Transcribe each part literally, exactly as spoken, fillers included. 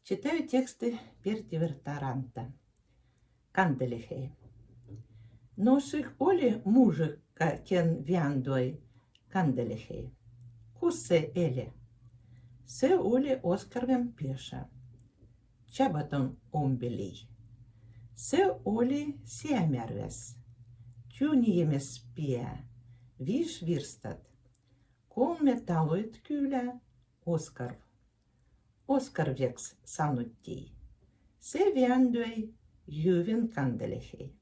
Čitavi teksti per diverttaranta. Kandelehei. No šik oli mužika, ken veandoi kandelehei. Kus se eli? Se oli Oskarven peša. Čabaton ombilii. Se oli Seamerves. Čunjemis pea. Viš virstat. Kolme taluid külä. Oskarv. Oskarveks sanottii. Se veandoi jyvin kandelehei.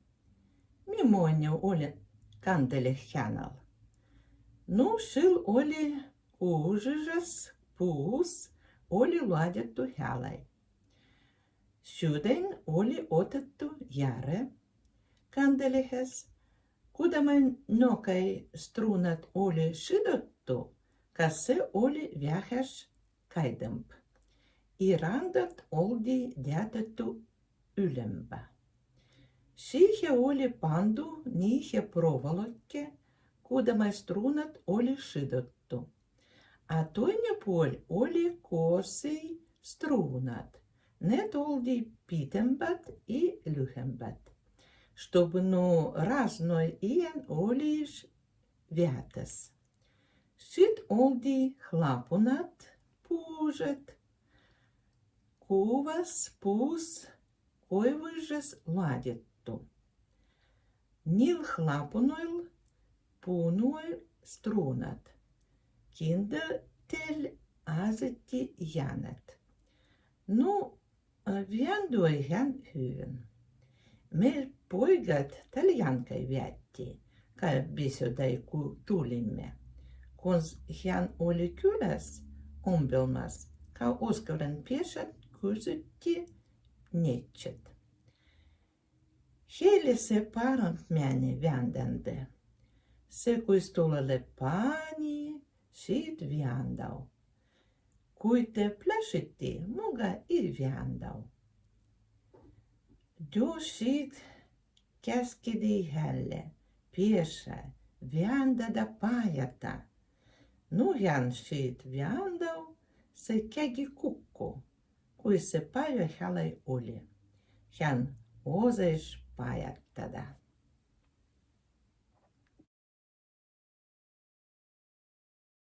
Mii mooni oli kandelehei hänal? Nu šil oli kužižas, puus oli loadettu healai. Šydäin oli otettu jare kandelehas, kudamain nokai struunat oli šidottu, kas se oli veahás kaidemb. I randat oldi deatettu ülembä. Sihe oli pandu nihe provaluokke, kudamain struunat oli šidottu. A toinne puol oli kosii struunat, net oldi pitembät i lühembät. Štobu nu raznoi iän oliš veatas. Šit oldi hlapunat, puužat, kuvas, puus, koivužas loadettu. Nil hlapunoil punuoi struunat. Kinda tel azeti janat. Nu, veandoi hän hüvin. Mei poigad Taljankai veattii, ka bisiodai ku tulimme. Kons hän oli küläs ombilmas, ka Oskarven pešan kusutti neitčat. Heile se paramp meani veandandai. Se kui stulale pani, šit veandau. Kui te plašiti, muga i veandau. Dži šit keskidii healle, peša, veandada pajata. Nu hän šit veandau se kegi kukku, kui se pajua healai oli. Hän ozaiš pajatada.